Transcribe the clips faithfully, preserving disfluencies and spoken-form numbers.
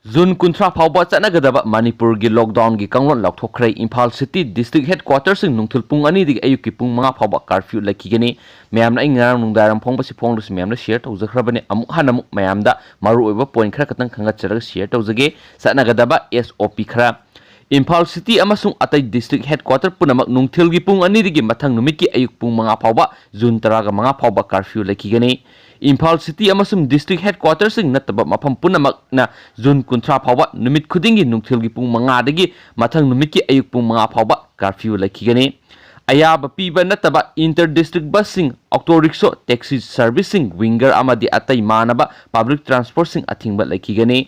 June ꯀꯨꯟꯊ꯭ꯔꯥ ꯐꯥꯎꯕ ꯆꯠꯅꯒꯗꯕ ꯃꯅꯤꯄꯨꯔꯒꯤ ꯂꯣꯛꯗꯥꯎꯟꯒꯤ ꯀꯥꯡꯂꯣꯟ ꯂꯥꯎꯊꯣꯛꯈ꯭ꯔꯦ꯫ ꯏꯝꯐꯥꯜ ꯁꯤꯇꯤ ꯗꯤꯁꯇ꯭ꯔꯤꯛ ꯍꯦꯗ ꯀ꯭ꯋꯥꯇꯔꯁꯤꯡ ꯅꯨꯡꯊꯤꯜ ꯄꯨꯡ ꯑꯅꯤꯗꯒꯤ ꯑꯌꯨꯛꯀꯤ ꯄꯨꯡ ꯃꯉꯥ ꯐꯥꯎꯕ ꯀꯥꯔꯐ꯭ꯌꯨ ꯂꯩꯈꯤꯒꯅꯤ꯫ ꯃꯌꯥꯝꯅ ꯑꯩ ꯉꯔꯥꯡ ꯅꯨꯡꯗꯥꯡꯋꯥꯏꯔꯝ ꯐꯣꯡꯕꯁꯤ ꯐꯣꯡꯗꯁꯨ ꯃꯌꯥꯝꯗ ꯁꯤꯌꯔ ꯇꯧꯖꯈ꯭ꯔꯕꯅꯤ꯫ ꯑꯃꯨꯛ ꯍꯟꯅ ꯑꯃꯨꯛ ꯃꯌꯥꯝꯗ ꯃꯔꯨꯑꯣꯏꯕ ꯄꯣꯏꯟ ꯈꯔ ꯈꯛꯇꯪ ꯈꯪꯒꯠꯆꯔꯒ ꯁꯤꯌꯔ ꯇꯧꯖꯒꯦ꯫ ꯆꯠꯅꯒꯗꯕ ꯑꯦꯁ ꯑꯣ ꯄꯤ ꯈꯔ꯫ ꯏꯝꯐꯥꯜ ꯁꯤꯇꯤ ꯑꯃꯁꯨꯡ ꯑꯇꯩ ꯗꯤꯁꯇ꯭ꯔꯤꯛ ꯍꯦꯗ ꯀ꯭ꯋꯥꯇꯔ ꯄꯨꯝꯅꯃꯛ ꯅꯨꯡꯊꯤꯜꯒꯤ ꯄꯨꯡ ꯑꯅꯤꯗꯒꯤ ꯃꯊꯪ ꯅꯨꯃꯤꯠꯀꯤ ꯑꯌꯨꯛ ꯄꯨꯡ ꯃꯉꯥ ꯐꯥꯎꯕ, ꯖꯨꯟ ꯇꯔꯥꯒ ꯃꯉꯥ ꯐꯥꯎꯕ ꯀꯥꯔꯐ꯭ꯌꯨ ꯂꯩꯈꯤꯒꯅꯤ꯫ ꯏꯝꯐꯥꯜ ꯁꯤꯇꯤ ꯑꯃꯁꯨꯡ ꯗꯤꯁꯇ꯭ꯔꯤꯛ ꯍꯦꯗ ꯀ꯭ꯋꯥꯇꯔꯁꯤꯡ ꯅꯠꯇꯕ ꯃꯐꯝ ꯄꯨꯝꯅꯃꯛꯅ ꯖꯨꯟ ꯀꯨꯟꯊ꯭ꯔꯥ ꯐꯥꯎꯕ ꯅꯨꯃꯤꯠ ꯈꯨꯗꯤꯡꯒꯤ ꯅꯨꯡꯊꯤꯜꯒꯤ ꯄꯨꯡ ꯃꯉꯥꯗꯒꯤ ꯃꯊꯪ ꯅꯨꯃꯤꯠꯀꯤ ꯑꯌꯨꯛ ꯄꯨꯡ ꯃꯉꯥ ꯐꯥꯎꯕ ꯀꯥꯔꯐ꯭ꯌꯨ ꯂꯩꯈꯤꯒꯅꯤ꯫ ꯑꯌꯥꯕ ꯄꯤꯕ ꯅꯠꯇꯕ ꯏꯟꯇꯔ ꯗꯤꯁꯇ꯭ꯔꯤꯛ ꯕꯁꯁꯤꯡ, ꯑꯣꯇꯣ ꯔꯤꯛꯁꯣ, ꯇꯦꯛꯁꯤ ꯁꯔꯚꯤꯁꯁꯤꯡ, ꯋꯤꯡꯒꯔ ꯑꯃꯗꯤ ꯑꯇꯩ ꯃꯥꯟꯅꯕ ꯄꯕ꯭ꯂꯤꯛ ꯇ꯭ꯔꯥꯟꯁꯄꯣꯔꯠꯁꯤꯡ ꯑꯊꯤꯡꯕ ꯂꯩꯈꯤꯒꯅꯤ꯫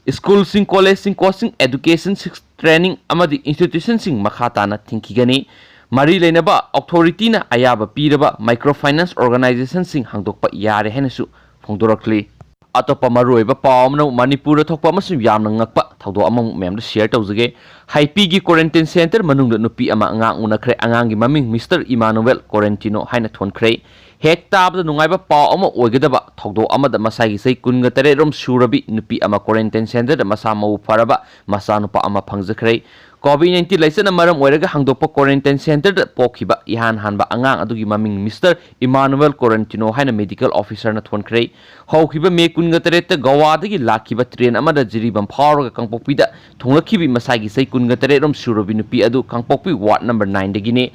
ꯁ꯭ꯀꯨꯜꯁꯤꯡ, ꯀꯣꯂꯦꯖꯁꯤꯡ, ꯀꯣꯆꯤꯡ, ꯑꯦꯗꯨꯀꯦꯁꯟ, ꯇ꯭ꯔꯦꯅꯤꯡ ꯑꯃꯗꯤ ꯏꯟꯁꯇꯤꯇ꯭ꯌꯨꯁꯟꯁꯤꯡ ꯃꯈꯥ ꯇꯥꯅ ꯊꯤꯡꯈꯤꯒꯅꯤ꯫ ꯃꯔꯤ ꯂꯩꯅꯕ ꯑꯣꯊꯣꯔꯤꯇꯤꯅ ꯑꯌꯥꯕ ꯄꯤꯔꯕ ꯃꯥꯏꯀ꯭ꯔꯣ ꯐꯥꯏꯅꯥꯟꯁ ꯑꯣꯔꯒꯅꯥꯏꯖꯦꯁꯟꯁꯤꯡ ꯍꯥꯡꯗꯣꯛꯄ ꯌꯥꯔꯦ ꯍꯥꯏꯅꯁꯨ ꯐꯣꯡꯗꯣꯔꯛꯂꯤ꯫ ꯑꯇꯣꯞꯄ ꯃꯔꯨꯑꯣꯏꯕ ꯄꯥꯎ ꯑꯃꯅ ꯃꯅꯤꯄꯨꯔꯗ ꯊꯣꯛꯄ ꯑꯃꯁꯨꯡ ꯌꯥꯝꯅ ꯉꯛꯄ ꯊꯧꯗꯣꯛ ꯑꯃꯃꯨꯛ ꯃꯌꯥꯝꯗ ꯁꯤꯌꯔ ꯇꯧꯖꯒꯦ꯫ ꯍꯥꯏꯄꯤꯒꯤ ꯀ꯭ꯋꯥꯔꯦꯟꯇꯤꯟ ꯁꯦꯟꯇꯔ ꯃꯅꯨꯡꯗ ꯅꯨꯄꯤ ꯑꯃ ꯑꯉꯥꯡ ꯎꯅꯈ꯭ꯔꯦ꯫ ꯑꯉꯥꯡꯒꯤ ꯃꯃꯤꯡ ꯃꯤꯁꯇꯔ ꯏꯃꯥꯅꯨꯋꯦꯜ ꯀꯣꯔꯦꯟꯇꯤꯅꯣ ꯍꯥꯏꯅ ꯊꯣꯟꯈ꯭ꯔꯦ꯫ ꯍꯦꯛ ꯇꯥꯕꯗ ꯅꯨꯡꯉꯥꯏꯕ ꯄꯥꯎ ꯑꯃ ꯑꯣꯏꯒꯗꯕ ꯊꯧꯗꯣꯛ ꯑꯃꯗ ꯃꯁꯥꯒꯤ ꯆꯍꯤ ꯀꯨꯟꯒ ꯇꯔꯦꯠ ꯔꯣꯝ ꯁꯨꯔꯕꯤ ꯅꯨꯄꯤ ꯑꯃ ꯀ꯭ꯋꯥꯔꯦꯟꯇꯤꯟ ꯁꯦꯟꯇꯔꯗ ꯃꯁꯥ ꯃꯎ ꯐꯔꯕ ꯃꯆꯥꯅꯨꯄꯥ ꯑꯃ ꯐꯪꯖꯈ꯭ꯔꯦ꯫ ꯀꯣꯚꯤꯗ ꯅꯥꯏꯟꯇꯤꯟ ꯂꯥꯏꯆꯠꯅ ꯃꯔꯝ ꯑꯣꯏꯔꯒ ꯍꯥꯡꯗꯣꯛꯄ ꯀ꯭ꯋꯥꯔꯦꯟꯇꯤꯟ ꯁꯦꯟꯇꯔꯗ ꯄꯣꯛꯈꯤꯕ ꯏꯍꯥꯟ ꯍꯥꯟꯕ ꯑꯉꯥꯡ ꯑꯗꯨꯒꯤ ꯃꯃꯤꯡ ꯃꯤꯁꯇꯔ ꯏꯃꯥꯅꯨꯋꯦꯜ ꯀꯣꯔꯦꯟꯇꯤꯅꯣ ꯍꯥꯏꯅ ꯃꯦꯗꯤꯀꯦꯜ ꯑꯣꯐꯤꯁꯔꯅ ꯊꯣꯟꯈ꯭ꯔꯦ꯫ ꯍꯧꯈꯤꯕ ꯃꯦ ꯀꯨꯟꯒ ꯇꯔꯦꯠꯇ ꯒꯣꯋꯥꯗꯒꯤ ꯂꯥꯛꯈꯤꯕ ꯇ꯭ꯔꯦꯟ ꯑꯃꯗ ꯖꯤꯔꯤꯕꯥꯝ ꯐꯥꯎꯔꯒ ꯀꯥꯡꯄꯣꯛꯄꯤꯗ ꯊꯨꯡꯂꯛꯈꯤꯕꯤ ꯃꯁꯥꯒꯤ ꯆꯍꯤ ꯀꯨꯟꯒ ꯇꯔꯦꯠ ꯔꯣꯝ ꯁꯨꯔꯕꯤ ꯅꯨꯄꯤ ꯑꯗꯨ ꯀꯥꯡꯄꯣꯛꯄꯤ ꯋꯥꯔꯗ ꯅꯝꯕꯔ ꯅꯥꯏꯟꯗꯒꯤꯅꯤ꯫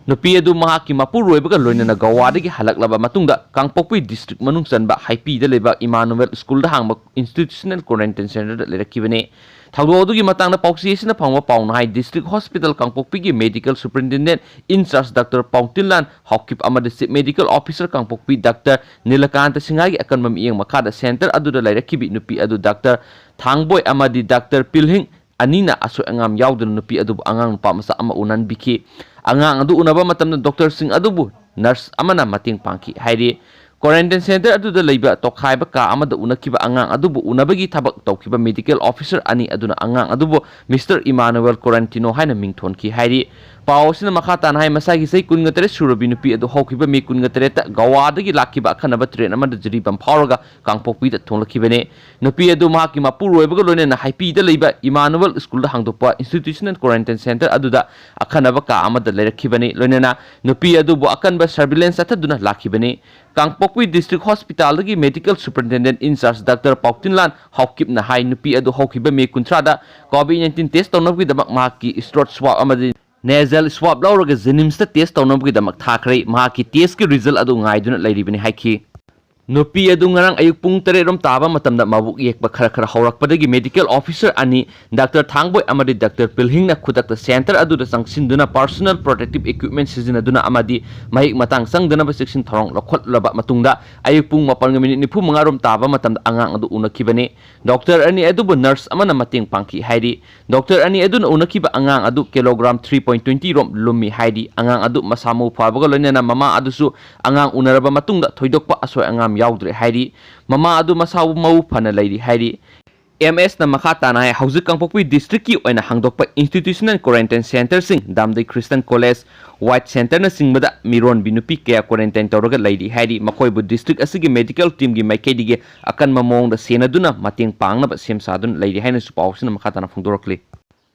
ꯅꯨꯄꯤ ꯑꯗꯨ ꯃꯍꯥꯛꯀꯤ ꯃꯄꯨꯔꯣꯏꯕꯒ ꯂꯣꯏꯅꯅ ꯒꯣꯋꯥꯗꯒꯤ ꯍꯜꯂꯛꯂꯕ ꯃꯇꯨꯡꯗ ꯀꯥꯡꯄꯣꯛꯄꯤ ꯗꯤꯁꯇ꯭ꯔꯤꯛ ꯃꯅꯨꯡ ꯆꯟꯕ ꯍꯥꯏꯄꯤꯗ ꯂꯩꯕ ꯏꯃꯥꯅꯨꯋꯦꯜ ꯁ꯭ꯀꯨꯜꯗ ꯍꯥꯡꯕ ꯏꯟꯁꯇꯤꯇ꯭ꯌꯨꯁꯅꯦꯜ ꯀ꯭ꯋꯥꯔꯦꯟꯇꯤꯟ ꯁꯦꯟꯇꯔꯗ ꯂꯩꯔꯛꯈꯤꯕꯅꯤ꯫ ꯊꯧꯗꯣꯛ ꯑꯗꯨꯒꯤ ꯃꯇꯥꯡꯗ ꯄꯥꯎꯆꯦ ꯑꯁꯤꯅ ꯐꯪꯕ ꯄꯥꯎꯅ ꯍꯥꯏ, ꯗꯤꯁꯇ꯭ꯔꯤꯛ ꯍꯣꯁꯄꯤꯇꯥꯜ ꯀꯥꯡꯄꯣꯛꯄꯤꯒꯤ ꯃꯦꯗꯤꯀꯦꯜ ꯁꯨꯄꯔꯤꯟꯇꯦꯟꯗꯦꯟꯠ ꯏꯟ ꯆꯥꯔꯖ ꯗꯥꯛꯇꯔ ꯄꯥꯎꯇꯤꯟꯂꯥꯜ ꯍꯥꯎꯀꯤꯞ ꯑꯃꯗꯤ ꯆꯤꯐ ꯃꯦꯗꯤꯀꯦꯜ ꯑꯣꯐꯤꯁꯥꯔ ꯀꯥꯡꯄꯣꯛꯄꯤ ꯗꯥꯛꯇꯔ ꯅꯤꯂꯀꯥꯟꯇ ꯁꯤꯡꯍꯒꯤ ꯑꯀꯟꯕ ꯃꯤꯠꯌꯦꯡ ꯃꯈꯥꯗ ꯁꯦꯟꯇꯔ ꯑꯗꯨꯗ ꯂꯩꯔꯛꯈꯤꯕꯤ ꯅꯨꯄꯤ ꯑꯗꯨ ꯗꯥꯛꯇꯔ ꯊꯥꯡꯕꯣꯏ ꯑꯃꯗꯤ ꯗꯥꯛꯇꯔ ꯄꯤꯜꯍꯤꯡ ꯑꯅꯤꯅ ꯑꯁꯣꯏ ꯑꯉꯥꯝ ꯌꯥꯎꯗꯅ ꯅꯨꯄꯤ ꯑꯗꯨꯕꯨ ꯑꯉꯥꯡ ꯅꯨꯄꯥ ꯃꯆꯥ ꯑꯃ ꯎꯅꯍꯟꯕꯤꯈꯤ꯫ ꯑꯉꯥꯡ ꯑꯗꯨ ꯎꯅꯕ ꯃꯇꯝꯗ ꯗꯣꯛꯇꯔꯁꯤꯡ ꯑꯗꯨꯕꯨ ꯅꯔꯁ ꯑꯃꯅ ꯃꯇꯦꯡ ꯄꯥꯡꯈꯤ ꯍꯥꯏꯔꯤ꯫ Quarantine center ꯑꯗꯨꯗ ꯂꯩꯕ ꯇꯣꯈꯥꯏꯕ ꯀꯥ ꯑꯃꯗ ꯎꯅꯈꯤꯕ ꯑꯉꯥꯡ ꯑꯗꯨꯕꯨ ꯎꯅꯕꯒꯤ ꯊꯕꯛ ꯇꯧꯈꯤꯕ medical officer ꯑꯅꯤ ꯑꯗꯨꯅ ꯑꯉꯥꯡ ꯑꯗꯨꯕꯨ Mister Emmanuel Quarantino ꯍꯥꯏꯅ ꯃꯤꯡ ꯊꯣꯟꯈꯤ ꯍꯥꯏꯔꯤ꯫ ꯄꯥꯎ ꯑꯁꯤꯅ ꯃꯈꯥ ꯇꯥꯅ ꯍꯥꯏ, ꯃꯁꯥꯒꯤ ꯆꯍꯤ ꯀꯨꯟꯒ ꯇꯔꯦꯠ ꯁꯨꯔꯕꯤ ꯅꯨꯄꯤ ꯑꯗꯨ ꯍꯧꯈꯤꯕ ꯃꯦ ꯀꯨꯟꯒ ꯇꯔꯦꯠꯇ ꯒꯋꯥꯗꯒꯤ ꯂꯥꯛꯈꯤꯕ ꯑꯈꯟꯅꯕ train ꯑꯃꯗ ꯖꯤꯔꯤꯕꯥꯝ ꯐꯥꯎꯔꯒ ꯀꯥꯡꯄꯣꯛꯄꯤꯗ ꯊꯨꯡꯂꯛꯈꯤꯕꯅꯤ꯫ ꯅꯨꯄꯤ ꯑꯗꯨ ꯃꯍꯥꯛꯀꯤ ꯃꯄꯨꯔꯣꯏꯕꯒ ꯂꯣꯏꯅꯅ ꯍꯥꯏꯄꯤꯗ ꯂꯩꯕ Emmanuel schoolꯗ ꯍꯥꯡꯗꯣꯛꯄ institutional quarantine center ꯑꯗꯨꯗ ꯑꯈꯟꯅꯕ ꯀꯥ ꯑꯃꯗ ꯂꯩꯔꯛꯈꯤꯕꯅꯤ꯫ ꯂꯣꯏꯅꯅ ꯅꯨꯄꯤ ꯑꯗꯨꯕꯨ ꯑꯀꯟꯕ surveillance ꯆꯠꯊꯗꯨꯅ ꯂꯥꯛꯈꯤꯕꯅꯤ꯫ Kangpokpi district hospitalꯗꯒꯤ medical superintendent in charge Doctor ꯄꯥꯎꯇꯤꯟꯂꯥꯜ ꯍꯥꯎꯀꯤꯞꯅ ꯍꯥꯏ, ꯅꯨꯄꯤ ꯑꯗꯨ ꯍꯧꯈꯤꯕ ꯃꯦ ꯀꯨꯟꯊ꯭ꯔꯥꯗ COVID nineteen test ꯇꯧꯅꯕꯒꯤꯗꯃꯛ ꯃꯍꯥꯛꯀꯤ throat swab ꯑꯃꯗꯤ nasal swab ꯂꯧꯔꯒ JNIMSꯇ test ꯇꯧꯅꯕꯒꯤꯗꯃꯛ ꯊꯥꯈ꯭ꯔꯦ꯫ ꯃꯍꯥꯛꯀꯤ testꯀꯤ result ꯑꯗꯨ ꯉꯥꯏꯗꯨꯅ ꯂꯩꯔꯤꯕꯅꯤ ꯍꯥꯏꯈꯤ꯫ ꯅꯨꯄꯤ ꯑꯗꯨ ꯉꯔꯥꯡ ꯑꯌꯨꯛ ꯄꯨꯡ ꯇꯔꯦꯠ ꯔꯣꯝ ꯇꯥꯕ ꯃꯇꯝꯗ ꯃꯕꯨꯛ ꯌꯦꯛꯄ ꯈꯔ ꯈꯔ ꯍꯧꯔꯛꯄꯗꯒꯤ medical officer ꯑꯅꯤ, Doctor ꯊꯥꯡꯕꯣꯏ ꯑꯃꯗꯤ Doctor ꯄꯤꯜꯍꯤꯡꯅ ꯈꯨꯗꯛꯇ center ꯑꯗꯨꯗ ꯆꯪꯁꯤꯟꯗꯨꯅ personal protective equipment ꯁꯤꯖꯤꯟꯅꯗꯨꯅ ꯑꯃꯗꯤ ꯃꯍꯤꯛ ꯃꯇꯥꯡ ꯆꯪꯗꯅꯕ ꯆꯦꯛꯁꯤꯟ ꯊꯧꯔꯥꯡ ꯂꯧꯈꯠꯂꯕ ꯃꯇꯨꯡꯗ ꯑꯌꯨꯛ ꯄꯨꯡ ꯃꯥꯄꯟꯒ minute ꯅꯤꯐꯨ ꯃꯉꯥ ꯔꯣꯝ ꯇꯥꯕ ꯃꯇꯝꯗ ꯑꯉꯥꯡ ꯑꯗꯨ ꯎꯅꯈꯤꯕꯅꯤ꯫ Doctor ꯑꯅꯤ ꯑꯗꯨꯕꯨ nurse ꯑꯃꯅ ꯃꯇꯦꯡ ꯄꯥꯡꯈꯤ ꯍꯥꯏꯔꯤ꯫ Doctor ꯑꯅꯤ ꯑꯗꯨꯅ ꯎꯅꯈꯤꯕ ꯑꯉꯥꯡ ꯑꯗꯨ kilogram three point twenty ꯔꯣꯝ ꯂꯨꯝꯃꯤ ꯍꯥꯏꯔꯤ꯫ ꯑꯉꯥꯡ ꯑꯗꯨ ꯃꯁꯥ ꯃꯎ ꯐꯕꯒ ꯂꯣꯏꯅꯅ ꯃꯃꯥ ꯑꯗꯨꯁꯨ ꯑꯉꯥꯡ ꯎꯅꯔꯕ ꯃꯇꯨꯡꯗ ꯊꯣꯏꯗꯣꯛꯄ ꯑꯁꯣꯏ ꯑꯉꯥꯝ ꯌꯥꯎꯗ꯭ꯔꯦ ꯍꯥꯏꯔꯤ꯫ ꯃꯃꯥ ꯑꯗꯨ ꯃꯁꯥ ꯃꯎ ꯐꯅ ꯂꯩꯔꯤ ꯍꯥꯏꯔꯤ꯫ ꯑꯦꯝ ꯑꯦꯁꯅ ꯃꯈꯥ ꯇꯥꯅ ꯍꯥꯏ, ꯍꯧꯖꯤꯛ ꯀꯥꯡꯄꯣꯛꯄꯤ districtꯀꯤ ꯑꯣꯏꯅ ꯍꯥꯡꯗꯣꯛꯄ institutional quarantine centreꯁꯤꯡ, ꯗꯥꯝꯗꯩ Christian College, White Centreꯅꯆꯤꯡꯕꯗ ꯃꯤꯔꯣꯟꯕꯤ ꯅꯨꯄꯤ ꯀꯌꯥ quarantine ꯇꯧꯔꯒ ꯂꯩꯔꯤ ꯍꯥꯏꯔꯤ꯫ ꯃꯈꯣꯏꯕꯨ district ꯑꯁꯤꯒꯤ medical teamꯒꯤ ꯃꯥꯏꯀꯩꯗꯒꯤ ꯑꯀꯟꯕ ꯃꯑꯣꯡꯗ ꯁꯦꯟꯅꯗꯨꯅ ꯃꯇꯦꯡ ꯄꯥꯡꯅꯕ ꯁꯦꯝ ꯁꯥꯗꯨꯅ ꯂꯩꯔꯤ ꯍꯥꯏꯅꯁꯨ ꯄꯥꯎ ꯑꯁꯤꯅ ꯃꯈꯥ ꯇꯥꯅ ꯐꯣꯡꯗꯣꯔꯛꯂꯤ꯫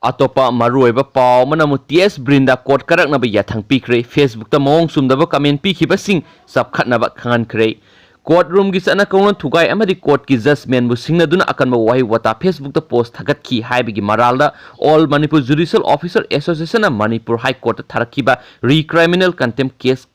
ꯑꯇꯣꯞꯄ ꯃꯔꯨꯑꯣꯏꯕ ꯄꯥꯎ ꯑꯃꯅ ꯑꯃꯨꯛ ꯇꯤ ꯑꯦꯁ ꯕ꯭ꯔꯤꯟꯗꯥ court ꯀꯥꯔꯛꯅꯕ ꯌꯥꯊꯪ ꯄꯤꯈ꯭ꯔꯦ꯫ Facebookꯇ ꯃꯑꯣꯡ ꯆꯨꯝꯗꯕ comment ꯄꯤꯈꯤꯕꯁꯤꯡ ꯆꯞꯈꯠꯅꯕ ꯈꯪꯍꯟꯈ꯭ꯔꯦ꯫ Court roomꯒꯤ ꯆꯠꯅ ꯀꯥꯡꯂꯣꯟ ꯊꯨꯒꯥꯏ ꯑꯃꯗꯤ courtꯀꯤ judgmentꯕꯨ ꯁꯤꯡꯅꯗꯨꯅ ꯑꯀꯟꯕ ꯋꯥꯍꯩ ꯋꯥꯇꯥ Facebookꯇ post ꯊꯥꯒꯠꯈꯤ ꯍꯥꯏꯕꯒꯤ ꯃꯔꯥꯜꯗ All Manipur Judicial Officer Associationꯅ Manipur High Courtꯇ ꯊꯥꯔꯛꯈꯤꯕ recriminal contempt case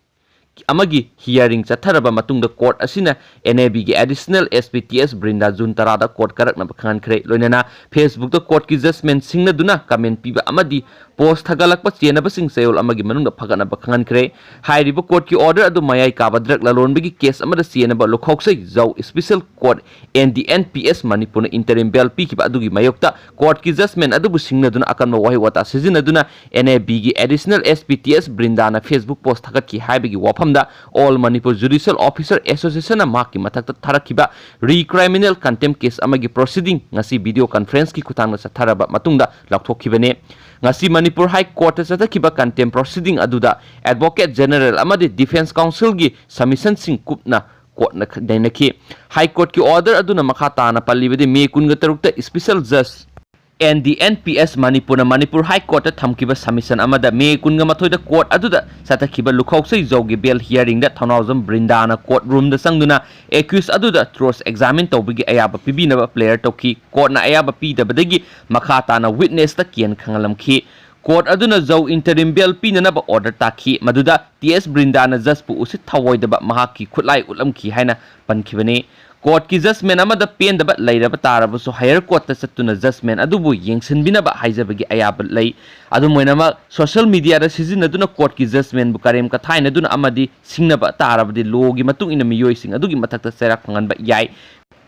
ꯑꯃꯒꯤ hearing ꯆꯠꯊꯔꯕ ꯃꯇꯨꯡꯗ court ꯑꯁꯤꯅ N A Bꯒꯤ additional S P T S Brinda ꯖꯨꯟ ꯇꯔꯥꯗ court ꯀꯥꯔꯛꯅꯕ ꯈꯪꯍꯟꯈ꯭ꯔꯦ꯫ ꯂꯣꯏꯅꯅ Facebookꯇ courtꯀꯤ judgment ꯁꯤꯡꯅꯗꯨꯅ comment ꯄꯤꯕ ꯑꯃꯗꯤ ꯄꯣꯁ ꯊꯥꯒꯠꯂꯛꯄ ꯆꯦꯟꯅꯕꯁꯤꯡ ꯆꯌꯣꯜ ꯑꯃꯒꯤ ꯃꯅꯨꯡꯗ ꯐꯒꯠꯅꯕ ꯈꯪꯍꯟꯈ꯭ꯔꯦ꯫ ꯍꯥꯏꯔꯤꯕ ꯀꯣꯔꯠꯀꯤ ꯑꯣꯔꯗꯔ ꯑꯗꯨ ꯃꯌꯥꯏ ꯀꯥꯕ ꯗ꯭ꯔꯒ ꯂꯂꯣꯟꯕꯒꯤ ꯀꯦꯁ ꯑꯃꯗ ꯆꯦꯟꯅꯕ ꯂꯨꯈꯧꯁꯩ ꯖꯧ special court, N D P S ꯑꯦꯁ ꯃꯅꯤꯄꯨꯔꯅ ꯏꯟꯇꯔꯤꯝ ꯕꯦꯜ ꯄꯤꯈꯤꯕ ꯑꯗꯨꯒꯤ ꯃꯥꯌꯣꯛꯇ ꯀꯣꯔꯠꯀꯤ ꯖꯖꯃꯦꯟ ꯑꯗꯨꯕꯨ ꯁꯤꯡꯅꯗꯨꯅ ꯑꯀꯟꯕ ꯋꯥꯍꯩ ꯋꯥꯇꯥ ꯁꯤꯖꯤꯟꯅꯗꯨꯅ ꯑꯦꯟ ꯑꯦ ꯕꯤꯒꯤ additional S P T S ꯕ꯭ꯔꯤꯟꯗꯥꯅ ꯐꯦꯁꯕꯨꯛ ꯄꯣꯁ ꯊꯥꯒꯠꯈꯤ ꯍꯥꯏꯕꯒꯤ ꯋꯥꯐꯝꯗ ꯑꯣꯜ ꯃꯅꯤꯄꯨꯔ ꯖꯨꯗꯤꯁꯤꯌꯦꯜ ꯑꯣꯐꯤꯁꯔ ꯑꯦꯁꯣꯁꯤꯌꯦꯁꯟꯅ ꯃꯍꯥꯛꯀꯤ ꯃꯊꯛꯇ ꯊꯥꯔꯛꯈꯤꯕ ꯔꯤ ꯀ꯭ꯔꯤꯃꯤꯅꯦꯜ ꯀꯟꯇꯦꯝ ꯀꯦꯁ ꯑꯃꯒꯤ ꯄ꯭ꯔꯣꯁꯤꯗꯤꯡ ꯉꯁꯤ ꯚꯤꯗꯤꯑꯣ ꯀꯟꯐꯔꯦꯟꯁꯀꯤ ꯈꯨꯠꯊꯥꯡꯗ ꯆꯠꯊꯔꯕ ꯃꯇꯨꯡꯗ ꯂꯥꯎꯊꯣꯛꯈꯤꯕꯅꯤ꯫ ꯉꯁꯤ ꯃꯅꯤꯄꯨꯔ ꯍꯥꯏ ꯀꯣꯔꯠꯇ ꯆꯠꯊꯈꯤꯕ ꯀꯟꯇꯦꯝ ꯄ꯭ꯔꯣꯁꯤꯗꯤꯡ ꯑꯗꯨꯗ ꯑꯦꯗꯚꯣꯀꯦꯠ ꯖꯦꯅꯔꯦꯜ ꯑꯃꯗꯤ ꯗꯤꯐꯦꯟꯁ ꯀꯥꯎꯟꯁꯤꯜꯒꯤ ꯁꯕꯃꯤꯁꯟꯁꯤꯡ ꯀꯨꯞꯅ ꯀꯣꯔꯠꯅ ꯅꯩꯅꯈꯤ꯫ ꯍꯥꯏ ꯀꯣꯔꯠꯀꯤ ꯑꯣꯔꯗꯔ ꯑꯗꯨꯅ ꯃꯈꯥ ꯇꯥꯅ ꯄꯜꯂꯤꯕꯗꯤ ꯃꯦ ꯀꯨꯟꯒ ꯇꯔꯨꯛꯇ ꯁ꯭ꯄꯦꯁꯦꯜ ꯖꯖ ꯑꯦꯟ ꯗꯤ ꯑꯦꯟ ꯄꯤ ꯑꯦꯁ ꯃꯅꯤꯄꯨꯔꯅ ꯃꯅꯤꯄꯨꯔ ꯍꯥꯏ ꯀꯣꯔꯠꯇ ꯊꯝꯈꯤꯕ ꯁꯕꯃꯤꯁꯟ ꯑꯃꯗ ꯃꯦ ꯀꯨꯟꯒ ꯃꯥꯊꯣꯏꯗ ꯀꯣꯔꯠ ꯑꯗꯨꯗ ꯆꯠꯊꯈꯤꯕ ꯂꯨꯈꯧꯁꯩ ꯖꯧꯒꯤ ꯕꯦꯜ ꯍꯤꯌꯥꯔꯤꯡꯗ ꯊꯧꯅꯥꯎꯖꯝ ꯕ꯭ꯔꯤꯟꯗꯥꯅ ꯀꯣꯔꯠ ꯔꯨꯝꯗ ꯆꯪꯗꯨꯅ ꯑꯦꯀ꯭ꯌꯨꯁ ꯑꯗꯨꯗ ꯀ꯭ꯔꯣꯁ ꯑꯦꯛꯖꯥꯃꯤꯟ ꯇꯧꯕꯒꯤ ꯑꯌꯥꯕ ꯄꯤꯕꯤꯅꯕ ꯄ꯭ꯔꯦꯌꯔ ꯇꯧꯈꯤ꯫ ꯀꯣꯔꯠꯅ ꯑꯌꯥꯕ ꯄꯤꯗꯕꯗꯒꯤ ꯃꯈꯥ ꯇꯥꯅ ꯋꯤꯠꯅꯦꯁꯇ ꯀꯦꯟ ꯈꯪꯍꯜꯂꯝꯈꯤ꯫ ꯀꯣꯔꯠ ꯑꯗꯨꯅ ꯖꯧ ꯏꯟꯇꯔꯤꯝ ꯕꯦꯜ ꯄꯤꯅꯅꯕ ꯑꯣꯔꯗꯔ ꯇꯥꯈꯤ, ꯃꯗꯨꯗ ꯇꯤ ꯑꯦꯁ ꯕ꯭ꯔꯤꯟꯗꯥꯅ ꯖꯖꯄꯨ ꯎꯁꯤꯠ ꯊꯑꯣꯏꯗꯕ ꯃꯍꯥꯛꯀꯤ ꯈꯨꯠꯂꯥꯏ ꯎꯠꯂꯝꯈꯤ ꯍꯥꯏꯅ ꯄꯟꯈꯤꯕꯅꯤ꯫ ꯀꯣꯔꯠꯀꯤ ꯖꯖꯃꯦꯟ ꯑꯃꯗ ꯄꯦꯟꯗꯕ ꯂꯩꯔꯕ ꯇꯥꯔꯕꯁꯨ ꯍꯥꯌꯔ ꯀꯣꯔꯠꯇ ꯆꯠꯇꯨꯅ ꯖꯖꯃꯦꯟ ꯑꯗꯨꯕꯨ ꯌꯦꯡꯁꯤꯟꯕꯤꯅꯕ ꯍꯥꯏꯖꯕꯒꯤ ꯑꯌꯥꯕ ꯂꯩ꯫ ꯑꯗꯨꯝ ꯑꯣꯏꯅꯃꯛ, ꯁꯣꯁꯤꯌꯦꯜ ꯃꯤꯗꯤꯌꯥꯗ ꯁꯤꯖꯤꯟꯅꯗꯨꯅ ꯀꯣꯔꯠꯀꯤ ꯖꯖꯃꯦꯟꯕꯨ ꯀꯔꯦꯝ ꯀꯊꯥꯏꯅꯗꯨꯅ ꯑꯃꯗꯤ ꯁꯤꯡꯅꯕ ꯇꯥꯔꯕꯗꯤ ꯂꯣꯒꯤ ꯃꯇꯨꯡ ꯏꯟꯅ ꯃꯤꯑꯣꯏꯁꯤꯡ ꯑꯗꯨꯒꯤ ꯃꯊꯛꯇ ꯆꯩꯔꯥꯛ ꯐꯪꯍꯟꯕ ꯌꯥꯏ꯫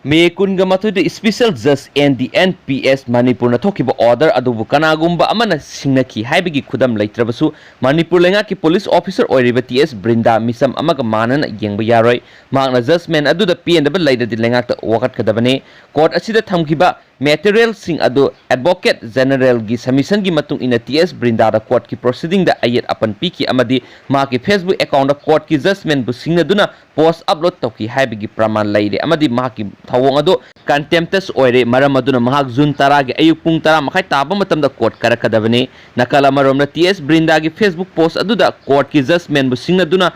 ꯃꯦ ꯀꯨꯟꯒ ꯃꯥꯊꯣꯏꯗ ꯁ꯭ꯄꯦꯁꯦꯜ ꯖꯖ ꯑꯦꯟ ꯗꯤ ꯑꯦꯟ ꯄꯤ ꯑꯦꯁ ꯃꯅꯤꯄꯨꯔꯅ ꯊꯣꯛꯈꯤꯕ ꯑꯣꯔꯗꯔ ꯑꯗꯨꯕꯨ ꯀꯅꯥꯒꯨꯝꯕ ꯑꯃꯅ ꯁꯤꯡꯅꯈꯤ ꯍꯥꯏꯕꯒꯤ ꯈꯨꯗꯝ ꯂꯩꯇ꯭ꯔꯕꯁꯨ, ꯃꯅꯤꯄꯨꯔ ꯂꯩꯉꯥꯛꯀꯤ ꯄꯨꯂꯤꯁ ꯑꯣꯐꯤꯁꯔ ꯑꯣꯏꯔꯤꯕ ꯇꯤ ꯑꯦꯁ ꯕ꯭ꯔꯤꯟꯗꯥ ꯃꯤꯆꯝ ꯑꯃꯒ ꯃꯥꯟꯅꯅ ꯌꯦꯡꯕ ꯌꯥꯔꯣꯏ꯫ ꯃꯍꯥꯛꯅ ꯖꯖꯃꯦꯟ ꯑꯗꯨꯗ ꯄꯦꯟꯗꯕ ꯂꯩꯔꯗꯤ ꯂꯩꯉꯥꯛꯇ ꯋꯥꯀꯠꯀꯗꯕꯅꯤ꯫ ꯀꯣꯔꯠ ꯑꯁꯤꯗ ꯊꯝꯈꯤꯕ ꯃꯦꯇꯔꯤꯌꯦꯜꯁꯤꯡ ꯑꯗꯨ ꯑꯦꯗꯚꯣꯀꯦꯠ ꯖꯦꯅꯔꯦꯜꯒꯤ ꯁꯕꯃꯤꯁꯟꯒꯤ ꯃꯇꯨꯡ ꯏꯟꯅ ꯇꯤ ꯑꯦꯁ ꯕ꯭ꯔꯤꯟꯗꯥꯗ ꯀꯣꯔꯠꯀꯤ ꯄ꯭ꯔꯣꯁꯤꯗꯤꯡꯗ ꯑꯌꯦꯠ ꯑꯄꯟ ꯄꯤꯈꯤ ꯑꯃꯗꯤ ꯃꯍꯥꯛꯀꯤ ꯐꯦꯁꯕꯨꯛ ꯑꯦꯀꯥꯎꯟꯗ ꯀꯣꯔꯠꯀꯤ ꯖꯖꯃꯦꯟꯕꯨ ꯁꯤꯡꯅꯗꯨꯅ ꯄꯣꯁ ꯑꯞꯂꯣꯗ ꯇꯧꯈꯤ ꯍꯥꯏꯕꯒꯤ ꯄ꯭ꯔꯃꯥꯟ ꯂꯩꯔꯦ ꯑꯃꯗꯤ ꯃꯍꯥꯛꯀꯤ ꯊꯧꯑꯣꯡ ꯑꯗꯨ ꯀꯟꯇꯦꯝꯇꯁ ꯑꯣꯏꯔꯦ꯫ ꯃꯔꯝ ꯑꯗꯨꯅ ꯃꯍꯥꯛ ꯖꯨꯟ ꯇꯔꯥꯒꯤ ꯑꯌꯨꯛ ꯄꯨꯡ ꯇꯔꯥ ꯃꯈꯥꯏ ꯇꯥꯕ ꯃꯇꯝꯗ ꯀꯣꯔꯠ ꯀꯥꯔꯛꯀꯗꯕꯅꯤ꯫ ꯅꯥꯀꯜ ꯑꯃꯔꯣꯝꯗ, ꯇꯤ ꯑꯦꯁ ꯕ꯭ꯔꯤꯟꯗꯥꯒꯤ ꯐꯦꯁꯕꯨꯛ ꯄꯣꯁ ꯑꯗꯨꯗ ꯀꯣꯔꯠꯀꯤ ꯖꯖꯃꯦꯟꯕꯨ ꯁꯤꯡꯅꯗꯨꯅ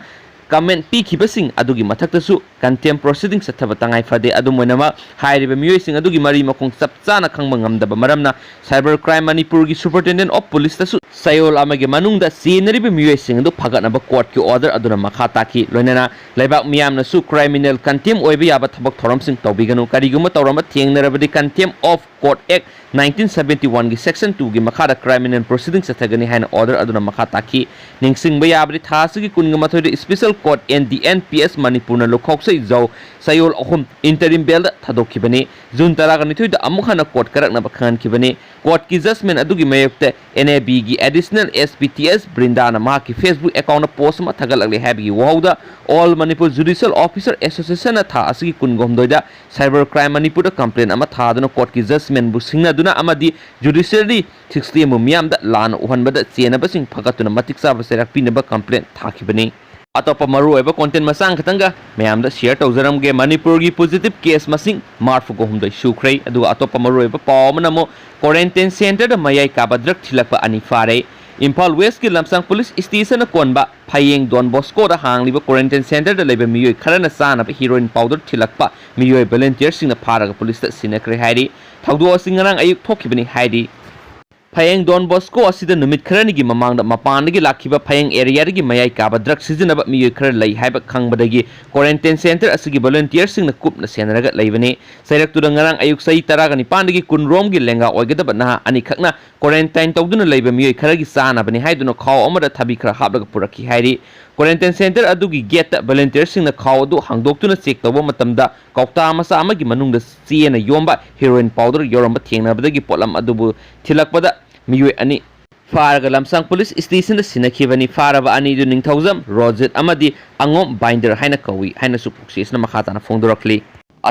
comment ꯄꯤꯈꯤꯕꯁꯤꯡ ꯑꯗꯨꯒꯤ ꯃꯊꯛꯇꯁꯨ contempt proceeding ꯆꯠꯊꯕ ꯇꯉꯥꯏ ꯐꯗꯦ꯫ ꯑꯗꯨꯝ ꯑꯣꯏꯅꯃꯛ, ꯍꯥꯏꯔꯤꯕ ꯃꯤꯑꯣꯏꯁꯤꯡ ꯑꯗꯨꯒꯤ ꯃꯔꯤ ꯃꯈꯣꯡ ꯆꯞ ꯆꯥꯅ ꯈꯪꯕ ꯉꯝꯗꯕ ꯃꯔꯝꯅ Cyber Crime ꯃꯅꯤꯄꯨꯔꯒꯤ Superintendent of Policeꯇꯁꯨ ꯆꯌꯣꯜ ꯑꯃꯒꯤ ꯃꯅꯨꯡꯗ ꯆꯦꯟꯅꯔꯤꯕ ꯃꯤꯑꯣꯏꯁꯤꯡ ꯑꯗꯨ ꯐꯒꯠꯅꯕ courtꯀꯤ order ꯑꯗꯨꯅ ꯃꯈꯥ ꯇꯥꯈꯤ꯫ ꯂꯣꯏꯅꯅ ꯂꯩꯕꯥꯛ ꯃꯤꯌꯥꯝꯅꯁꯨ criminal contempt ꯑꯣꯏꯕ ꯌꯥꯕ ꯊꯕꯛ ꯊꯧꯔꯝꯁꯤꯡ ꯇꯧꯕꯤꯒꯅꯨ꯫ ꯀꯔꯤꯒꯨꯝꯕ ꯇꯧꯔꯝꯕ ꯊꯦꯡꯅꯔꯕꯗꯤ Contempt of Court Act nineteen seventy oneꯒꯤ Section twoꯒꯤ ꯃꯈꯥꯗ criminal proceeding ꯆꯠꯊꯒꯅꯤ ꯍꯥꯏꯅ order ꯑꯗꯨꯅ ꯃꯈꯥ ꯇꯥꯈꯤ꯫ ꯅꯤꯡꯁꯤꯡꯕ ꯌꯥꯕꯗꯤ, ꯊꯥ ꯑꯁꯤꯒꯤ ꯀꯨꯟꯒ ꯃꯥꯊꯣꯏꯗ Special Court and the N P S ꯃꯅꯤꯄꯨꯔꯅ ꯂꯨꯈꯣꯛꯁꯩ ꯖꯧ ꯆꯌꯣꯜ ꯑꯍꯨꯝ interim bailꯗ ꯊꯥꯗꯣꯛꯈꯤꯕꯅꯤ꯫ ꯖꯨꯟ ꯇꯔꯥꯒ ꯅꯤꯊꯣꯏꯗ ꯑꯃꯨꯛ ꯍꯟꯅ court ꯀꯥꯔꯛꯅꯕ ꯈꯪꯍꯟꯈꯤꯕꯅꯤ꯫ Courtꯀꯤ judgment ꯑꯗꯨꯒꯤ ꯃꯥꯌꯣꯛꯇ N A Bꯒꯤ Additional S P T S ꯕ꯭ꯔꯤꯟꯗꯥꯅ ꯃꯍꯥꯛꯀꯤ Facebook accountꯇ post ꯑꯃ ꯊꯥꯒꯠꯂꯛꯂꯦ ꯍꯥꯏꯕꯒꯤ ꯋꯥꯍꯧꯗ All Manipur Judicial Officer Associationꯅ ꯊꯥ ꯑꯁꯤꯒꯤ ꯀꯨꯟꯒ ꯍꯨꯝꯗꯣꯏꯗ Cyber Crime ꯃꯅꯤꯄꯨꯔꯗ complaint ꯑꯃ ꯊꯥꯗꯨꯅ courtꯀꯤ judgmentꯕꯨ ꯁꯤꯡꯅꯗꯨꯅ ꯑꯃꯗꯤ judiciary systemꯕꯨ ꯃꯤꯌꯥꯝꯗ ꯂꯥꯟꯅ ꯎꯍꯟꯕꯗ ꯆꯦꯟꯅꯕꯁꯤꯡ ꯐꯒꯠꯇꯨꯅ ꯃꯇꯤꯛ ꯆꯥꯕ ꯆꯩꯔꯥꯛ ꯄꯤꯅꯕ complaint ꯊꯥꯈꯤꯕꯅꯤ꯫ ꯑꯇꯣꯞꯄ ꯃꯔꯨꯑꯣꯏꯕ content ꯃꯆꯥ ꯈꯛꯇꯪꯒ ꯃꯌꯥꯝꯗ share ꯇꯧꯖꯔꯝꯒꯦ꯫ ꯃꯅꯤꯄꯨꯔꯒꯤ positive case ꯃꯁꯤꯡ ꯃꯔꯤꯐꯨꯒ ꯍꯨꯝꯗꯣꯏ ꯁꯨꯈ꯭ꯔꯦ꯫ ꯑꯗꯨꯒ ꯑꯇꯣꯞꯄ ꯃꯔꯨꯑꯣꯏꯕ ꯄꯥꯎ ꯑꯃꯅ ꯑꯃꯨꯛ quarantine centreꯗ ꯃꯌꯥꯏ ꯀꯥꯕ drug ꯊꯤꯜꯂꯛꯄ ꯑꯅꯤ ꯐꯥꯔꯦ꯫ ꯏꯝꯐꯥꯜ Westꯀꯤ ꯂꯝꯁꯥꯡ police stationꯅ ꯀꯣꯟꯕ ꯐꯌꯦꯡ Don Boscoꯗ ꯍꯥꯡꯂꯤꯕ quarantine centreꯗ ꯂꯩꯕ ꯃꯤꯑꯣꯏ ꯈꯔꯅ ꯆꯥꯅꯕ heroin powder ꯊꯤꯜꯂꯛꯄ ꯃꯤꯑꯣꯏ volunteerꯁꯤꯡꯅ ꯐꯥꯔꯒ policeꯇ ꯁꯤꯟꯅꯈ꯭ꯔꯦ ꯍꯥꯏꯔꯤ꯫ ꯊꯧꯗꯣꯛ ꯑꯁꯤ ꯉꯔꯥꯡ ꯑꯌꯨꯛ ꯊꯣꯛꯈꯤꯕꯅꯤ ꯍꯥꯏꯔꯤ꯫ ꯐꯌꯦꯡ Don Bosco ꯑꯁꯤꯗ ꯅꯨꯃꯤꯠ ꯈꯔꯅꯤꯒꯤ ꯃꯃꯥꯡꯗ ꯃꯄꯥꯟꯗꯒꯤ ꯂꯥꯛꯈꯤꯕ ꯐꯌꯦꯡ areaꯗꯒꯤ ꯃꯌꯥꯏ ꯀꯥꯕ drug ꯁꯤꯖꯤꯟꯅꯕ ꯃꯤꯑꯣꯏ ꯈꯔ ꯂꯩ ꯍꯥꯏꯕ ꯈꯪꯕꯗꯒꯤ quarantine centre ꯑꯁꯤꯒꯤ volunteerꯁꯤꯡꯅ ꯀꯨꯞꯅ ꯁꯦꯟꯅꯔꯒ ꯂꯩꯕꯅꯤ꯫ ꯆꯩꯔꯛꯇꯨꯗ ꯉꯔꯥꯡ ꯑꯌꯨꯛ ꯆꯍꯤ ꯇꯔꯥꯒ ꯅꯤꯄꯥꯟꯗꯒꯤ ꯀꯨꯟ ꯔꯣꯝꯒꯤ ꯂꯦꯡꯒꯥ ꯑꯣꯏꯒꯗꯕ ꯅꯍꯥ ꯑꯅꯤꯈꯛꯅ quarantine ꯇꯧꯗꯨꯅ ꯂꯩꯕ ꯃꯤꯑꯣꯏ ꯈꯔꯒꯤ ꯆꯥꯅꯕꯅꯤ ꯍꯥꯏꯗꯨꯅ ꯈꯥꯎ ꯑꯃꯗ ꯊꯕꯤ ꯈꯔ ꯍꯥꯞꯂꯒ ꯄꯨꯔꯛꯈꯤ ꯍꯥꯏꯔꯤ꯫ Quarantine centre ꯑꯗꯨꯒꯤ gateꯇ volunteerꯁꯤꯡꯅ ꯈꯥꯎ ꯑꯗꯨ ꯍꯥꯡꯗꯣꯛꯇꯨꯅ check ꯇꯧꯕ ꯃꯇꯝꯗ ꯀꯧꯇꯥ ꯃꯆꯥ ꯑꯃꯒꯤ ꯃꯅꯨꯡꯗ ꯆꯦꯅ ꯌꯣꯝꯕ heroin powder ꯌꯥꯎꯔꯝꯕ ꯊꯦꯡꯅꯕꯗꯒꯤ ꯄꯣꯠꯂꯝ ꯑꯗꯨꯕꯨ ꯊꯤꯜꯂꯛꯄꯗ ꯃꯤꯑꯣꯏ ꯑꯅꯤ ꯐꯥꯔꯒ ꯂꯝꯁꯥꯡ police stationꯗ ꯁꯤꯟꯅꯈꯤꯕꯅꯤ꯫ ꯐꯥꯔꯕ ꯑꯅꯤꯗꯨ ꯅꯤꯡꯊꯧꯖꯝ ꯔꯣꯖꯤꯠ ꯑꯃꯗꯤ ꯑꯉꯣꯝ ꯕꯥꯏꯟꯗꯔ ꯍꯥꯏꯅ ꯀꯧꯏ ꯍꯥꯏꯅꯁꯨ ꯄꯨꯛꯆꯦꯁꯤꯅ ꯃꯈꯥ ꯇꯥꯅ ꯐꯣꯡꯗꯣꯔꯛꯂꯤ꯫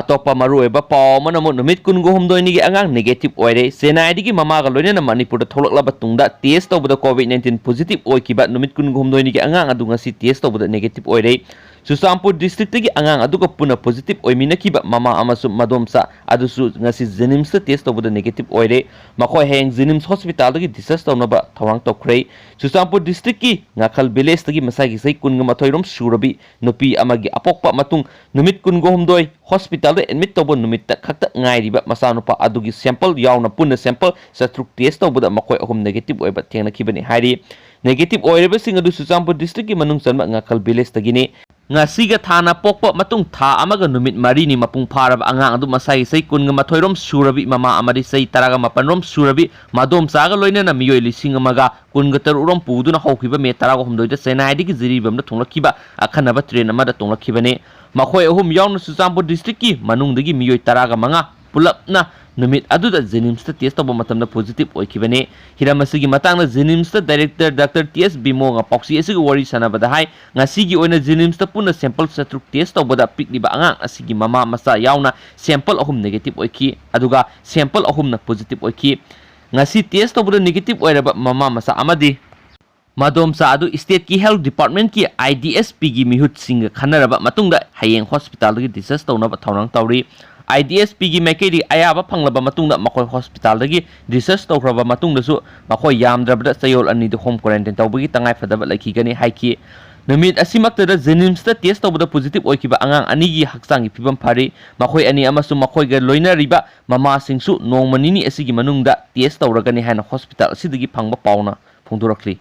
ꯑꯇꯣꯞꯄ ꯃꯔꯨꯑꯣꯏꯕ ꯄꯥꯎ ꯑꯃꯅ ꯑꯃꯨꯛ ꯅꯨꯃꯤꯠ ꯀꯨꯟꯒ ꯍꯨꯝꯗꯣꯏꯅꯤꯒꯤ ꯑꯉꯥꯡ negative ꯑꯣꯏꯔꯦ꯫ ꯆꯦꯟꯅꯥꯏꯗꯒꯤ ꯃꯃꯥꯒ ꯂꯣꯏꯅꯅ ꯃꯅꯤꯄꯨꯔꯗ ꯊꯣꯛꯂꯛꯂꯕ ꯇꯨꯡꯗ test ꯇꯧꯕꯗ COVID nineteen positive ꯑꯣꯏꯈꯤꯕ ꯅꯨꯃꯤꯠ ꯀꯨꯟꯒ ꯍꯨꯝꯗꯣꯏꯅꯤꯒꯤ ꯑꯉꯥꯡ ꯑꯗꯨ ꯉꯁꯤ test ꯇꯧꯕꯗ negative ꯑꯣꯏꯔꯦ꯫ ꯆꯨꯔꯆꯥꯟꯄꯨꯔ ꯗꯤꯁꯇ꯭ꯔꯤꯛꯇꯒꯤ ꯑꯉꯥꯡ ꯑꯗꯨꯒ ꯄꯨꯟꯅ ꯄꯣꯖꯤꯇꯤꯚ ꯑꯣꯏꯃꯤꯟꯅꯈꯤꯕ ꯃꯃꯥ ꯑꯃꯁꯨꯡ ꯃꯗꯣꯝꯆꯥ ꯑꯗꯨꯁꯨ ꯉꯁꯤ ꯖꯦꯅꯤꯝꯁꯇ ꯇꯦꯁ ꯇꯧꯕꯗ ꯅꯦꯒꯦꯇꯤꯚ ꯑꯣꯏꯔꯦ꯫ ꯃꯈꯣꯏ ꯍꯌꯦꯡ ꯖꯦꯅꯤꯝꯁ ꯍꯣꯁꯄꯤꯇꯥꯜꯗꯒꯤ ꯗꯤꯁꯆꯥꯔꯖ ꯇꯧꯅꯕ ꯊꯧꯔꯥꯡ ꯇꯧꯈ꯭ꯔꯦ꯫ ꯆꯨꯔꯆꯥꯟꯄꯨꯔ ꯗꯤꯁꯇ꯭ꯔꯤꯛꯀꯤ ꯉꯥꯈꯜ ꯚꯤꯂꯦꯖꯇꯒꯤ ꯃꯁꯥꯒꯤ ꯆꯍꯤ ꯀꯨꯟꯒ ꯃꯥꯊꯣꯏ ꯔꯣꯝ ꯁꯨꯔꯕꯤ ꯅꯨꯄꯤ ꯑꯃꯒꯤ ꯑꯄꯣꯛꯄ ꯃꯇꯨꯡ ꯅꯨꯃꯤꯠ ꯀꯨꯟꯒ ꯍꯨꯝꯗꯣꯏ ꯍꯣꯁꯄꯤꯇꯥꯜꯗ ꯑꯦꯗꯃꯤꯠ ꯇꯧꯕ ꯅꯨꯃꯤꯠꯇ ꯈꯛꯇ ꯉꯥꯏꯔꯤꯕ ꯃꯆꯥꯅꯨꯄꯥ ꯑꯗꯨꯒꯤ ꯁꯦꯝꯄꯜ ꯌꯥꯎꯅ ꯄꯨꯟꯅ ꯁꯦꯝꯄꯜ ꯆꯥꯇ꯭ꯔꯨꯛ ꯇꯦꯁ ꯇꯧꯕꯗ ꯃꯈꯣꯏ ꯑꯍꯨꯝ ꯅꯦꯒꯦꯇꯤꯚ ꯑꯣꯏꯕ ꯊꯦꯡꯅꯈꯤꯕꯅꯤ ꯍꯥꯏꯔꯤ꯫ ꯅꯦꯒꯦꯇꯤꯚ ꯑꯣꯏꯔꯤꯕꯁꯤꯡ ꯑꯗꯨ ꯆꯨꯔꯆꯥꯟꯄꯨꯔ ꯗꯤꯁꯇ꯭ꯔꯤꯛꯀꯤ ꯃꯅꯨꯡ ꯆꯟꯕ ꯉꯥꯈꯜ ꯚꯤꯂꯦꯖꯇꯒꯤꯅꯤ꯫ ꯉꯁꯤꯒ ꯊꯥꯅ ꯄꯣꯛꯄ ꯃꯇꯨꯡ ꯊꯥ ꯑꯃꯒ ꯅꯨꯃꯤꯠ ꯃꯔꯤꯅꯤ ꯃꯄꯨꯡ ꯐꯥꯔꯕ ꯑꯉꯥꯡ ꯑꯗꯨ ꯃꯁꯥꯒꯤ ꯆꯍꯤ ꯀꯨꯟꯒ ꯃꯥꯊꯣꯏ ꯔꯣꯝ ꯁꯨꯔꯕꯤ ꯃꯃꯥ ꯑꯃꯗꯤ ꯆꯍꯤ ꯇꯔꯥꯒ ꯃꯥꯄꯟ ꯔꯣꯝ ꯁꯨꯔꯕꯤ ꯃꯗꯣꯝꯆꯥꯒ ꯂꯣꯏꯅꯅ ꯃꯤꯑꯣꯏ ꯂꯤꯁꯤꯡ ꯑꯃꯒ ꯀꯨꯟꯒ ꯇꯔꯨꯛ ꯔꯣꯝ ꯄꯨꯗꯨꯅ ꯍꯧꯈꯤꯕ ꯃꯦ ꯇꯔꯥꯒ ꯍꯨꯝꯗꯣꯏꯗ ꯆꯦꯟꯅꯥꯏꯗꯒꯤ ꯖꯤꯔꯤꯕꯥꯝꯗ ꯊꯨꯡꯂꯛꯈꯤꯕ ꯑꯈꯟꯅꯕ ꯇ꯭ꯔꯦꯟ ꯑꯃꯗ ꯇꯣꯡꯂꯛꯈꯤꯕꯅꯤ꯫ ꯃꯈꯣꯏ ꯑꯍꯨꯝ ꯌꯥꯎꯅ ꯆꯨꯔꯆꯥꯟꯄꯨꯔ ꯗꯤꯁꯇ꯭ꯔꯤꯛꯀꯤ ꯃꯅꯨꯡꯗꯒꯤ ꯃꯤꯑꯣꯏ ꯇꯔꯥꯒ ꯃꯉꯥ ꯄꯨꯂꯞꯅ ꯅꯨꯃꯤꯠ ꯑꯗꯨꯗ ꯖꯦꯅꯤꯝꯁꯇ ꯇꯦꯁ ꯇꯧꯕ ꯃꯇꯝꯗ ꯄꯣꯖꯤꯇꯤꯚ ꯑꯣꯏꯈꯤꯕꯅꯤ꯫ ꯍꯤꯔꯝ ꯑꯁꯤꯒꯤ ꯃꯇꯥꯡꯗ ꯖꯦꯅꯤꯝꯁꯇ ꯗꯥꯏꯔꯦꯛꯇꯔ ꯗꯥꯛꯇꯔ ꯇꯤ ꯑꯦꯁ ꯕꯤꯃꯣꯜꯅ ꯄꯥꯎꯆꯦ ꯑꯁꯤꯒ ꯋꯥꯔꯤ ꯁꯥꯟꯅꯕꯗ ꯍꯥꯏ, ꯉꯁꯤꯒꯤ ꯑꯣꯏꯅ ꯖꯦꯅꯤꯝꯁꯇ ꯄꯨꯟꯅ ꯁꯦꯝꯄꯜ ꯆꯥꯇ꯭ꯔꯨꯛ ꯇꯦꯁ ꯇꯧꯕꯗ ꯄꯤꯛꯂꯤꯕ ꯑꯉꯥꯡ ꯑꯁꯤꯒꯤ ꯃꯃꯥ ꯃꯆꯥ ꯌꯥꯎꯅ ꯁꯦꯝꯄꯜ ꯑꯍꯨꯝ ꯅꯦꯒꯦꯇꯤꯚ ꯑꯣꯏꯈꯤ, ꯑꯗꯨꯒ ꯁꯦꯝꯄꯜ ꯑꯍꯨꯝꯅ ꯄꯣꯖꯤꯇꯤꯚ ꯑꯣꯏꯈꯤ꯫ ꯉꯁꯤ ꯇꯦꯁ ꯇꯧꯕꯗ ꯅꯦꯒꯦꯇꯤꯚ ꯑꯣꯏꯔꯕ ꯃꯃꯥ ꯃꯆꯥ ꯑꯃꯗꯤ ꯃꯗꯣꯝꯆꯥ ꯑꯗꯨ ꯁ꯭ꯇꯦꯠꯀꯤ ꯍꯦꯜꯊ ꯗꯤꯄꯥꯔꯠꯃꯦꯟꯠꯀꯤ ꯑꯥꯏ ꯗꯤ ꯑꯦꯁ ꯄꯤꯒꯤ ꯃꯤꯍꯨꯠꯁꯤꯡꯒ ꯈꯟꯅꯔꯕ ꯃꯇꯨꯡꯗ ꯍꯌꯦꯡ ꯍꯣꯁꯄꯤꯇꯥꯜꯗꯒꯤ ꯗꯤꯁꯆꯥꯔꯖ ꯇꯧꯅꯕ ꯊꯧꯔꯥꯡ ꯇꯧꯔꯤ꯫ ꯑꯥꯏ ꯗꯤ ꯑꯦꯁ ꯄꯤꯒꯤ ꯃꯥꯏꯀꯩꯗꯒꯤ ꯑꯌꯥꯕ ꯐꯪꯂꯕ ꯃꯇꯨꯡꯗ ꯃꯈꯣꯏ ꯍꯣꯁꯄꯤꯇꯥꯜꯗꯒꯤ ꯗꯤꯁꯆꯥꯔꯖ ꯇꯧꯈ꯭ꯔꯕ ꯃꯇꯨꯡꯗꯁꯨ ꯃꯈꯣꯏ ꯌꯥꯝꯗ꯭ꯔꯕꯗ ꯆꯌꯣꯜ ꯑꯅꯤꯗ ꯍꯣꯝ ꯀ꯭ꯋꯥꯔꯦꯟꯇꯤꯟ ꯇꯧꯕꯒꯤ ꯇꯉꯥꯏꯐꯗꯕ ꯂꯩꯈꯤꯒꯅꯤ ꯍꯥꯏꯈꯤ꯫ ꯅꯨꯃꯤꯠ ꯑꯁꯤꯃꯛꯇꯗ ꯖꯦꯅꯤꯝꯁꯇ ꯇꯦꯁ ꯇꯧꯕꯗ ꯄꯣꯖꯤꯇꯤꯚ ꯑꯣꯏꯈꯤꯕ ꯑꯉꯥꯡ ꯑꯅꯤꯒꯤ ꯍꯛꯆꯥꯡꯒꯤ ꯐꯤꯕꯝ ꯐꯔꯤ꯫ ꯃꯈꯣꯏ ꯑꯅꯤ ꯑꯃꯁꯨꯡ ꯃꯈꯣꯏꯒ ꯂꯣꯏꯅꯔꯤꯕ ꯃꯃꯥꯁꯤꯡꯁꯨ ꯅꯣꯡꯃ ꯅꯤꯅꯤ ꯑꯁꯤꯒꯤ ꯃꯅꯨꯡꯗ ꯇꯦꯁ ꯇꯧꯔꯒꯅꯤ ꯍꯥꯏꯅ ꯍꯣꯁꯄꯤꯇꯥꯜ ꯑꯁꯤꯗꯒꯤ ꯐꯪꯕ ꯄꯥꯎꯅ ꯐꯣꯡꯗꯣꯔꯛꯂꯤ꯫